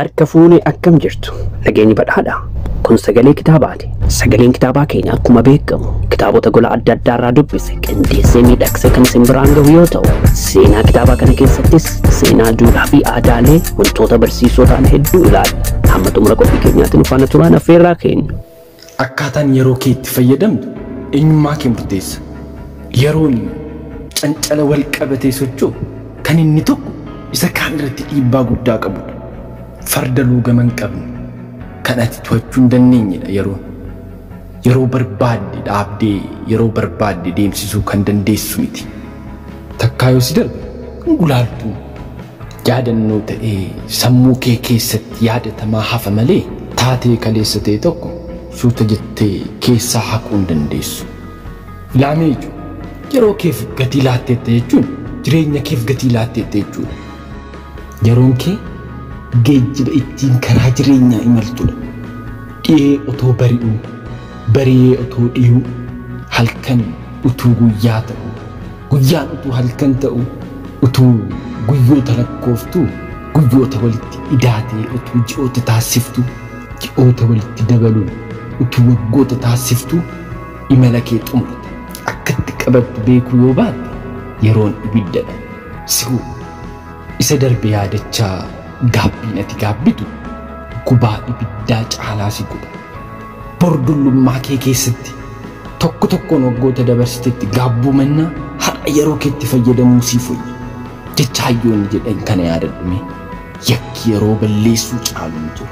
Harka fuunee akkam jirtu? Nageenyi badhaadha. Kun sagalee kitaabaati. Sagaleen kitaabaa keenya akkuma beekamu kitaabota gola adda addaa irraa dubbise qindeessee miidhagsee kan isin biraan gahu yoo ta'u, seenaa kitaabaa kana keessattis seenaa duudhaa fi aadaalee wantoota barsiisoo ta'an hedduu ilaalla. Hamma xumura qophii keenyaatti nu faana turaan affeerraa keenya. Akkaataan yeroo kee itti fayyadamtu eenyummaa kee murteessa. Yeroon cancala wal qabatee socho'u kan inni tokko isa kaan irratti dhiibbaa guddaa qabudha. Farda luugama hin qabne kan ati to'achuu hin dandeenyedha yeroon. Yeroo barbaadde dhaabdee yeroo barbaadde deemsisuu kan dandeessu miti. Takkaa yoo si darbe hin gulaaltu. Yaadannoo ta'ee sammuu kee keessatti yaadatamaa hafa malee taatee kaleessa ta'e tokko suuta jettee keessaa haquu hin dandeessu. Ilaamee jechuun yeroo keef gatii laatteetta jechuun jireenya keef gatii laatteetta jechuudha. Yeroon kee geejjiba ittiin karaa jireenyaa imaltudha. Dhiyee otoo bari'uu, bari'ee otoo dhiyuu, halkan utuu guyyaa ta'u, guyyaan utuu halkan ta'u, utuu guyyoota lakkooftuu, guyyoota walitti idaatee utuu ji'oota taasiftu, ji'oota walitti dabaluun utuu waggoota taasiftu imala kee xumurta. Akkatti qabattu beekuu yoo baatte yeroon ibiddadha. Si guba. Isa darbe yaadachaa gaabbiin ati gaabbitu gubaa ibiddaa caalaa si guba. Bor dullummaa kee keessatti tokko tokkoon waggoota dabarsitetti gaabbuu mannaa har'a yeroo keetti fayyadamuu siif wayya. Jecha hayyoonni jedhan kana yaadadhu mee. Yakki yeroo balleessuu caalu hin jiru.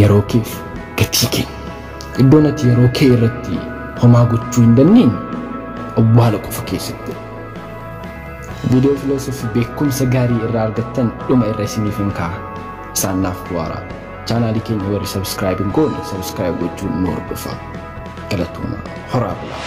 Yeroo keef gatii kenni. Iddoon ati yeroo kee irratti homaa gochuu hin dandeenye awwaala qofa keessattidha. Viidiyoo filoosofii beekumsa gaarii irraa argattan dhuma irra isiniif hin kaa'a. Isaan naaf bu'aaraa. Chaanaalii keenya warri subscribe hin goone subscribe gochuun nu hordofaa. Galatoomaa. Horaa bulaa.